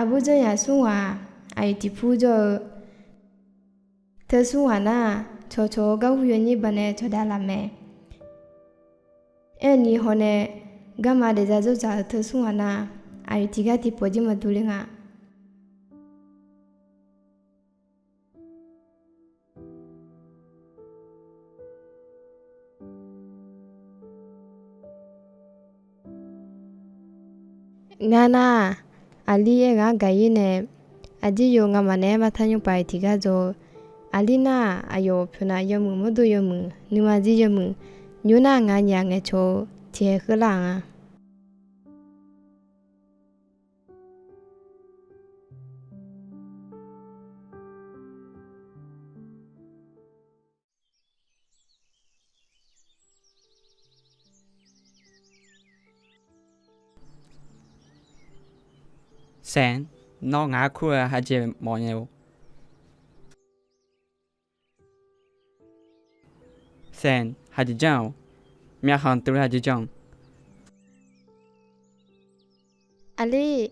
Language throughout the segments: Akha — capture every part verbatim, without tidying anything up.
Aqbur janrnya smr ghaq-aq, aqyuif tiq pur jawr-eu teu smr ghaq nar-aq, cawqcawq-eu garhu yawnyir baqnae cawqdav laf mae. Aerni hawnae, garma daefzaq dzawrdzaq-eu teu smr ghaq nar-aq, aqyuif tiq gar tiq pawf jir maqdur le nga. Ngar nar-aq, aqli aer ngaq-anr gaq-ir nae, aqjir yo ngamaf naeq-aer maqtar nymr paf-iq tiq gar dzaw-eu. Aqli nar-aq, aqyawf pyeufnaf yawmuiq mawrdo yawmuiq nuima jir yawmuiq nymr nar-aq, nganyaf ngaeqcawq-eu tiqhaeq kheurlar-aq nga. Saeq, nawr ngaq-anr kur-eu hajeq mawf nya-or? Saeq, hajeq janr-awq. Myavkhanq tuvle hajeq janr-awq. Aqli,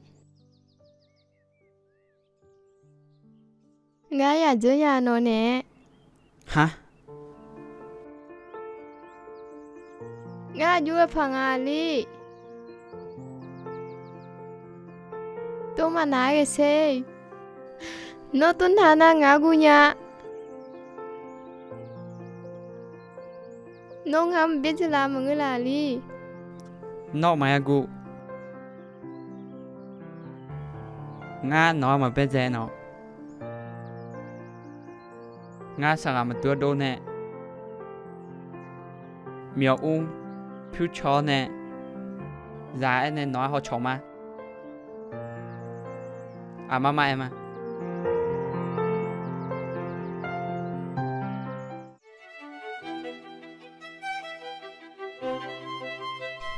ngar yaq dzeur nya nawq naeq-aer. Har, ngar aqjox-aer paq nga aqli. Tov maqnaq-aer ghae ser. Nawr tov naq nar ngaq-anr guv nya. Nawr ngar maqbyaerdzae laf maqngeur laf aqli. Nawr maqya guv. Ngar nawq-anr maqbyaerdzae nawq. Ngar saqghaq maqdur-aer dov nae, myawq ur pyur caw-awr nae, zaq-aer nae nawq-aer hawcawq ma. Aqma mar aer ma.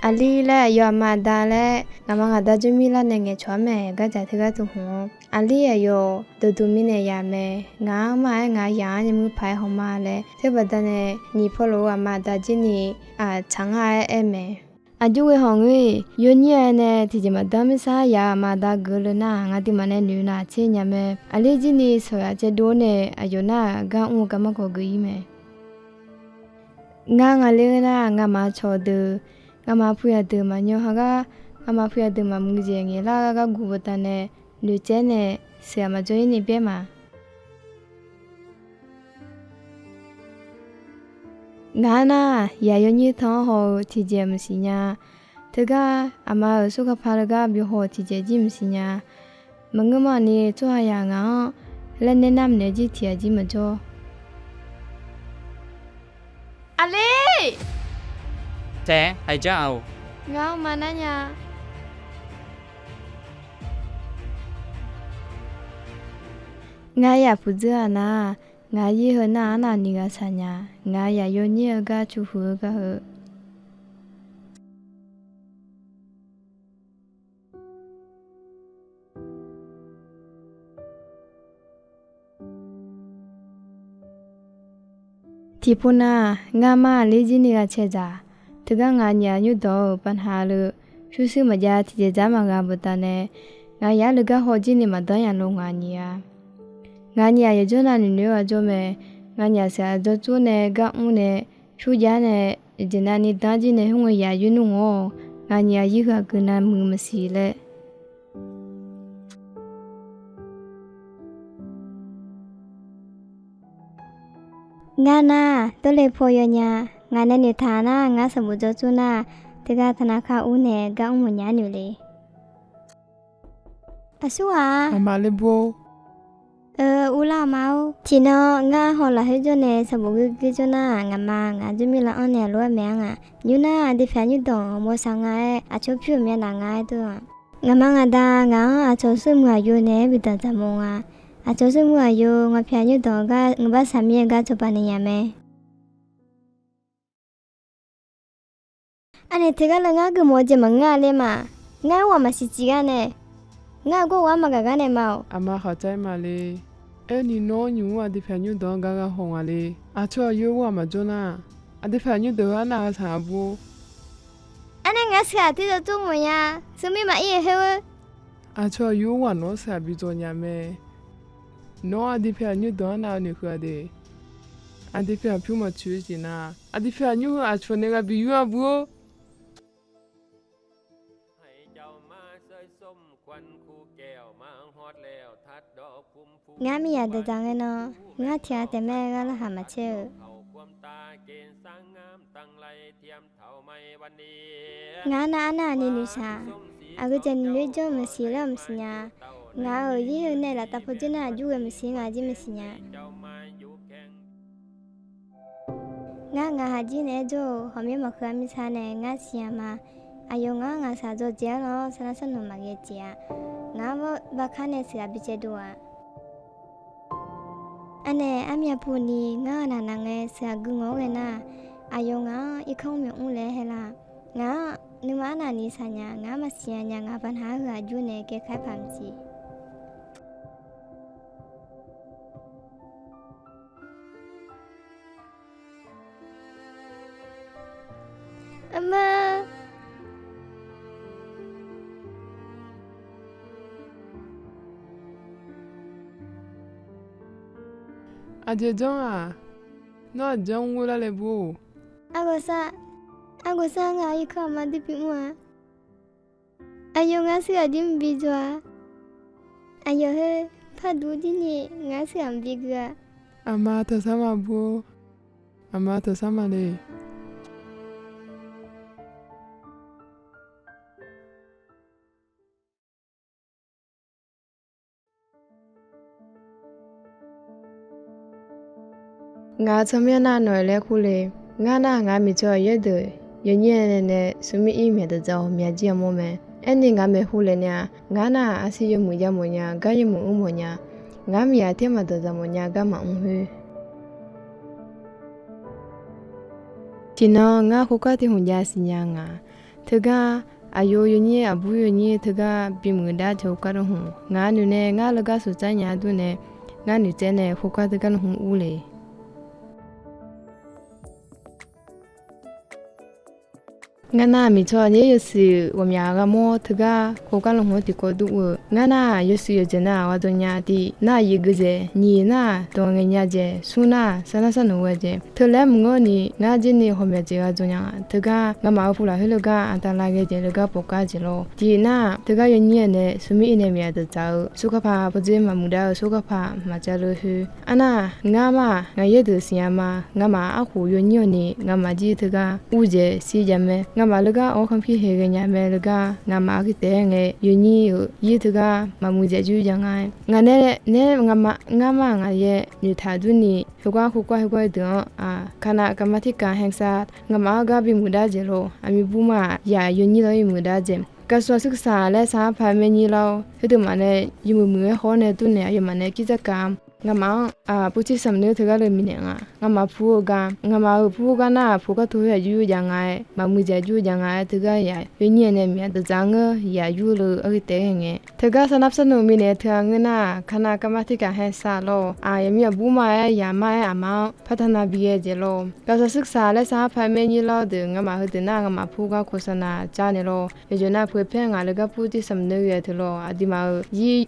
Aqli laer aqyawf aqma aqda laer ngaqma ngaqda jawrmir lar nae ngaeqcawq-ar mae. Gardzaq teugar teu hmq-awr aqli aqyawf dawqduq mirnae yaf mae. Ngaq-anr mar-aer ngaq yaq-anr yamr paq-aer haw ma laer teubaqda nae nyiq pawlof-eu aqma aqda jir ni tsaq ngar-aer aer mae. Aqjox ghae hawq ngeur-iq yawnyir-aer nae tiqjeq maqdanr mirsar yaf-euq aqma aqda geuf le nar-aq, ngaq duimaf nae noeq naf tser nya mae. Aqli jir ni sawq yaf caevdov-awr nae aqyawf nar-aq gar mr-eu garma kawv geuf-ir mae. Ngar ngaqler nar-aq, ngaqma cawq deuq, ngaqma puq yaq deuq maqnyaw hagar, ngaqma puq yaq deuq maqmuiq jeq ngaeqlar gar gar guv baqda nae, noeqtsaev nae sheuq-aq maqjawr-ir ni byaer ma. Ngaq-anr nar-aq, yaq yawnyir tan-anr haw-eu tiqjeq maqsiq nya. Teugar aqma-euq sorkapa leugar byov haw-eu tiqjeq jir maqsiq nya. Maqngeur ma ni tsawrhaq yaq ngaq-anr laer nae nar maqnaeq jir tiq ghaq jir maqjawr. Aqli, taef-aer haiq jar-aq-or. Ngaq-anr maqnar nya. Ngar yaq puq dzeur-aq nar, ngaq yir heu nar arnavni ghaq saq nya. Ngaq yaq yawnyir-eu gar cu huiq-eu gar heu. Tiqpov nar, ngar mar aqli jir ni ghaq cae dzaq. Teugar ngaq nyiq-aq nymrdawq-euq baqnaq le, pyurshuir maqjav tiqjeq dzar maqgha baqdanae, ngaq yaq-ar le gar haw jir ni maqdanr yaq lo ngaq nyiq-a. Ngaq nyiq-aq yawqjawr nav noeqnoeq-eu ghaq jawr mae. Ngaq nyiq-aq saq-aq jawr tsov nae gar mr nae, pyur jav nae, jeq navni danr jir nae hmr ngae yaq yoer nmr ngawr-awq. Ngaq nyiq-aq yir heu-aq geunav muiq maqsiq laer. Ngar nar, tov le paw yawnya. Ngaq nae noeqtaq nar, ngar sanqbof jawr tsov nar, teugar taqnar kar ur nae gar mr mawq nya noeq le. Aqsur ghaq-a, maqmaq le bur-or. Urlar ma-or. Tiqnan ngar haw lafkhoer jawr nae sanqbof geur geur jawr nar, ngaqma ngaq jawrmir lav anr nae aqlof-aer maeq-ar nga. Nymr nar aqdui pyaeq nymrdawq mawsaq nga-aer aqcawq pyur-euq myav naf nga-aer dov-aq. Ngaqma ngaqda ngaq-anr aqcawq suirmuiq aqyawf naeq-aer bi danqdzaq mawf nga. Aqcawq suirmuiq aqyawf ngaq pyaeq nymrdawq gar ngaq bar saqmir-eu gar cawba naeq nya mae. Aqnaeq teugar le ngar geufmawf-eu jeq maqngeur-a le ma. Ngar-anr ghaq maqsiq ciq gar nae, ngar-eu gawr ghaq-anr maqgaq gar nae ma-awq. Aqma khaqcaer maqle. Aerni nawr nymq-mr aqdui pyaeq nymrdawq-anr gar gha haw nga le. Aqcawq aqyawf ghaq maqjawr nar, aqdui pyaeq nymrdawq-eu arnav ghaq saq nga bur-or. Arnae ngaq-euq sheuq-aq tiqjawr tsov mawf nya. Sumir maqir-eu khoer-eu. Aqcawq yur ghaq nawq-anr saqbi dzaw nya mae. Nawr aqdui pyaeq aqnyur deuq-anr nav noeqkeuv-a de. Aqdui pyaeq aqpyur maqtsoeq-eu jeq nar, aqdui pyaeq aqnyur heu aqcawq nae ghaq bi yur-a bur-or. Ngar miqyaq deuq dzaq ngae nan, ngar tiq ghaq taef mae, ngar narhaq maqtser-eu. Ngar nar arnavni noeqshaq, aqgeujeq noeq-aer jawr-eu maqsiq laer-eu maqsiq nya. Ngaq-euq yir heu nae laftav pawdzer nar aqjur ghae maqsiq ngaq jir maqsiq nya. Ngar ngaq haq jir naeq-aer jawr-eu hawqmyanr maqkeuv-a mirtsa nae ngar siqnya ma. Aqyawf ngaq-anr ngaqshaq dzaw jeq-anr lanr sar nar sarnmq maqghae jeq-a. Ngaq-anr bawr bavkar nae sheuqghaq bi caevdov-aq. Arnaeq armyav puni ngar-euq naqnaq ngae sheuqghaq gui ngawq-awr ghae nar, aqyawf ngaq-anr irkanr myanr mr laer haelar. Ngaq-anr nuima arnavni shaqnya, ngaq-anr maqsiqnya nya, ngaq baqnaq-aer heu aqjur nae kaekaer paq maqsiq. Aqma. Aqjeq janr-aq, nawr aqjeq-anr mr lar laer bur-or. Arghawqshar, arghawqshar ngaq irkanr aqma durbymr-a. Aqyawf ngar sheuqghaq jir maqbi dzaw-a. Aqyawf heu parduq jir ni ngar sheuqghaq maqbi gui-a. Aqma taqsar ma bur-or. Aqma taqsar ma le. Ngaq tsawrmyanr nar nawq-aer laer kur le. Ngar nar ngaq miqtsawq yaerdeuq yawnyir nae nae smrmir ir myaq deuq dzaq-awq myaq jir armawr mae. Aerni ngaq maeqhu laeq naeq-aq, ngar nar arsiq yawmuiq jav mawf nya, gar yawmuiq mr mawf nya, ngar miqyaq ter maqdawq dzaq mawf nya, gar maqmr khoer. Tiqnan ngar khoergar tiq hmq jav siqnya ngaq. Teugar aqyawf yawnyir aqbur yawnyir teugar bimuiq dar jeq khoergar lafhmq ngaq noeq nae ngar leugar sheuqtsar nya-eu durnae, ngar noeqtsaev nae khoergar teugar lafhmq ur le. Ngar nar miqtsawq yaer yawshuif ghawqmyaq ghaq mawr teugar khoergar lafhmq-anr tiqkawv dur ur-eu. Ngar nar yawshuif yawqjeq nar ghaq dzaw nya tiq nar yif gui dzaeq, nyiq nar dawq ngaeq nya dzaeq, smr nar sar nar sar noeq ghae dzaeq. Teu laer maqngeur ni ngar jir ni ghawqmyaq jeq ghaq dzaw nya-a. Teugar ngamaf-euq puq lafkhoer leugar aqda lar ghae dzaeq leugar pawqkar jeq lawr. Tiq nar teugar yawnyir-eu nae smrmir ir nae myaq deuq dzaq-eu sorkar paq pawdzer maqmuiq dar-eu sorkar paq maqjav leu khoer. Arnar ngar ma ngaq yaer deuq siqnya ma. Ngamaf arkhof yawnyir-awq ni ngamaf jir teugar ur dzaeq shir jav mae. Ngamaf leugar awr kanpir heughae nya mae leugar ngamaf arghae taef-aer ngae yawnyir-euq yir teugar maqmuiq dzaeq jur jav nga-aer. Ngaq nae nae ngar ma ngaq yaer noeqtaq durni, khoergar khoergar khoergar deuq-anr aqkar nav kavmar tirkav haer sar, ngamaf-anr gar bimuiq dar dzaeq lawr. Aqmiq bur ma-aq yaq yawnyir lawr yawmuiq dar dzaeq. Gaqsaq shuir saq laer sar-anr paq maernyir lar-awr, heudeuq maf nae yawmuiq muiq-aer haw-awr nae durnaeq aqyawfmaf nae kirdzaq kav-anr ngamaf-anr aqpur tir samq neur teugar leu miqnaeq nga. Ngamaf pur-eu gar, ngamaf-euq pur gar nar-aq, pur gar tov khoer aqjur jav nga-aer, maqmuiq dzaeq jur jav nga-aer, teugar yaq yawnyir-eu nae myaq deuq dzaq ngeur yaq yur leu arghae taef-aer ngae. Teugar sar nar sar nmr miqnaeq teu-aq ngeur nar-aq, kar nav kar mar tirkav haer sar lawr. Aq, yaqmir aqbur ma-aer yaq ma-aer aqma-anr partaq nav bi ghae dzaeq lawr. Gaqsaq shuir saq laer sar-anr paq maernyir lar-awr deuq ngamaf heudeuq nar ngamaf pur gar โฆษณา jar naeq lawr. Yawqjeq nar peuq paer ngaq leugar pur tir samq neur ghae teu lawr. Aqduimaf-euq yir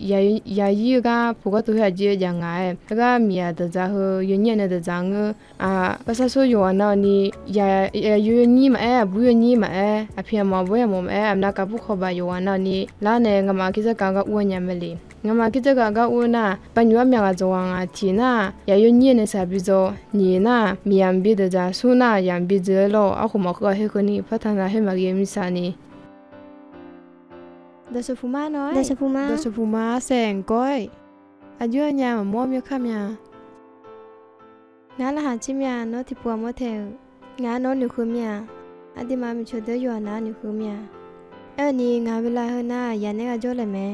yaq yir-eu gar pur gar tov khoer aqjir-eu jav nga-aer, heugar miqyaq deuq dzaq heu yawnyir-eu nae deuq dzaq ngeur. Aq, barsar sor yawqghaq nav-awq ni, yaq yawnyir maqaer, aqbur yawnyir maqaer, aqpiq aqmawf aqbawr yamawf maqaer, aqmyav kavbur kawbaq yawqghaq nav-awq ni lar nae ngamaf kirdzaq kav gar ur-a nya mae le. Ngamaf kirdzaq kav gar ur nar, baqnymq armyaq ghaq dzawq ghaq ngaq tiq nar, yaq yawnyir-eu nae shaq bi dzaw, nyiq nar, miqyaq mqbi deuq dzaq, smr nar, yaq mqbi dzeur-aer lawr, arkhof mawf keuv-a khoer keuvni partaq nav khoer maqghae-eu mirtsaq ni. Dawqshawq puq ma nawr-aer, dawqshawq puq ma arsaeq mq gawr-aer, aqjox-aer nya maqmawr myawkar mya. Ngar narhaq tser mya, nawr tiqpov-aq mawr taeq-euq. Ngaq nawr noeqkeuv mir-a. Aqduimaf miqcoeq deuq yawqha nav noeqkeuv mir-a. Aerni ngaq beular heu nar yaq naeq-aer jawrlaeq mae.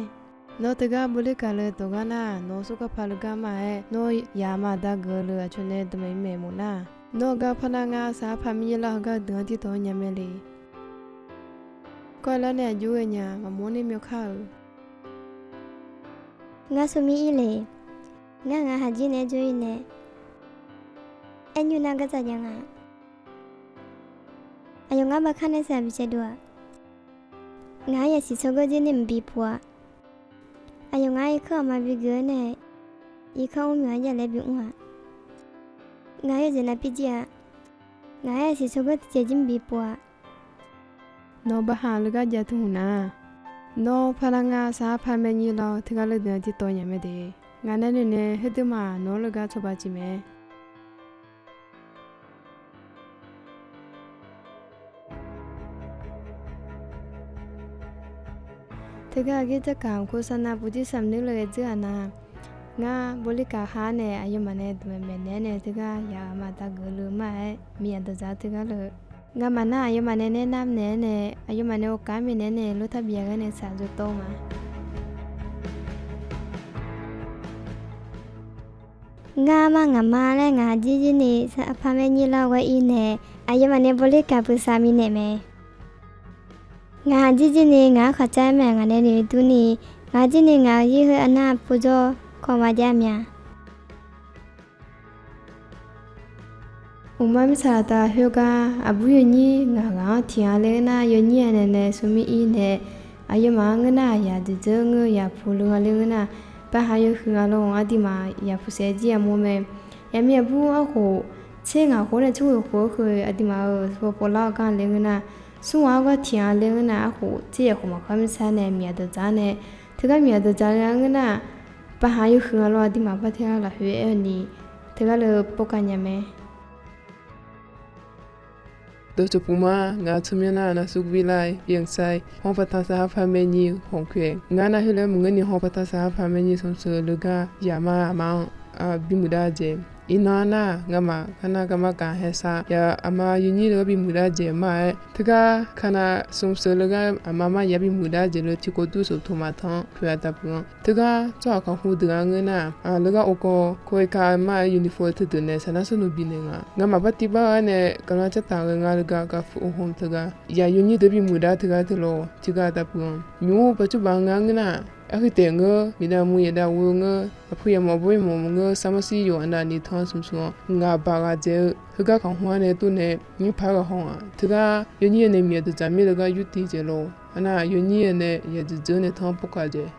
Nawr teugar bawler kaq leu dawq gar nar, nawq-eu sorkar paq leu gar ma-aer, nawr yaq ma dageuf-eu leu aqcawq nae dawqmaeq maeq mawf nar, nawr-eu gar par nar ngar saq-aer paq mir yaer lar heugar deuq-anr tiqdawq-anr nya mae le. Kawr-aer lar nae aqjox ghae nya maqmawr nae myawkar-euq. Ngar smrmir ir le. Ngar ngaq haq jir naeq-aer jawr ir nae aer nymr nar gardzaq jav nga. Aqyawf ngar baqkar nae saq bi caevdov-aq. Ngaq-anr yasiq tsawrganr jir nae mqbi puq-a. Aqyawf ngaq-aer irkanr aqma bi geuf-aer nae, irkanr mr myanq-aer jav laer bimr-aq. Ngaq-aer yawjeq navpir jir-a. Ngaq-aer siqsawr geur tiqjeq jir mr bipov-aq. Nawq baqhaq leugar jav tmq nar, nawr parlar ngar saqhar par maernyi lar-awr teugar leudeuq-anr tiqtawv nya mae de. Ngaq nae noeq nae heudeuq ma nawq-anr leugar cawba ciq mae. Teugar aqgeu jarkaq mq kur sarnav buqjir saqmq nuir le-eu dzeur-aq nar, ngar bawrlirkaq ha-aer nae aqyawfmaf nae dawqmaeq maeqnaeq-aer nae teugar yaq aqma daq geuf le ma-aer miqyaq dawqdzaq-eu teugar le. Ngamaf nar aqyawfmaf nae naer nar naeq-aer nae, aqyawfmaf nae ghawqkaq-anr maeqnaeq-aer nae lortar bif-a ghae nae tsaq jawr tawv ma. Ngar ma ngaq ma laer ngaq jirjir ni saqhar par maernyi lar-awr ghae-ir nae, aqyawfmaf nae bawrlirkaq puiq saq minaeq mae. Ngaq jirjir ni ngaq-anr khaqcaer mae ngaq nae noeq durni, ngaq jirni ngaq-euq yir heu arnar purjawr kawv ma jav mya. Uqmar mirtsaq laftav khoergar aqbur yawnyir ngaq ghaq-anr tiq nga le ngeur nar, yawnyir-aq nae nae smrmir ir nae, aqyawfmaf-anr ngeur nar yaq dzeqdzeur ngeur yaq puq le nga le ngeur nar, baqhaq yawhuiq nga lawr aqduimaf yaq puq saef jir yamawr mae. Yaqmiq aqbur arkhof tser ngaq khof nae tser ghoeq khof-eu khoer aqduimaf-euq pov lar-awr gar le ngeur nar, smr ghaq-anr gar tiq nga le ngeur nar arkhof tser yaf khof maqkar mirtsaq nae miqyaq dawqdzaq nae, teugar miqyaq dawqdzaq le nga ngeur nar, baqhaq yawhuiq nga lawr aqduimaf par teugar lafkhoer aer-eu ni, teugar le pov kav nya mae. Dawqtsuif puf ma, ngaq tsawrmyanr nar nar smrgui lar-ir, เปลี่ยนใจ, ฮอปะทะ สหภาพแม่nyir ของแขวง ngar nar heulof-aer maqngeur ni ฮอปะทะ สหภาพแม่nyir ส่งเสริม leugar yaq ma aqma-anr bimuf dar-eu jeq. Iqnan nar ngamaf kar nar garma gaq haer sar yaq aqma yawnyir leugar bimuf dar-eu jeq ma-aer, teugar kar nar ส่งเสริม leugar aqma mar yaq bimuf dar-eu jeq le tiqkawv dur soq to maqtanq-anr poeq-a taqpuq-anr. Teugar tsawrhaq kaqhu deuq-anr ngeur nar, leugar of kawv โครงการ ma-aer uniform teudeuq nae saqnar sar nmr binaeq nga. Ngamaf bar tiv bar-aer nae gaqlar cartaq ghae nga leugar gaq fu of hmq teugar yaq yawnyir deuq bimuf dar teugar teulof tiqgar taqpuq-anr. Nymq-mr paqcurbaq nga ngeur nar, arhuiq taef ngeur, miqdav muiq yadav ghoe ngeur, aqpuq yamawf bawr yamawf ngeur, sarmar sir yawq aqnav ni tanq smqsmq-anr ngaq baq ghaq dzaeq-eu heugar kaqhu-anr nae tov nae nymr paq-aer ghaq haw-aq. Teugar yawnyir-eu nae miqyaq dawqdzaq mir leugar yur tiv dzaeq lof. Arnav yawnyir-eu nae yaq dzeqdzeur nae tanq-anr pov kav dzaeq.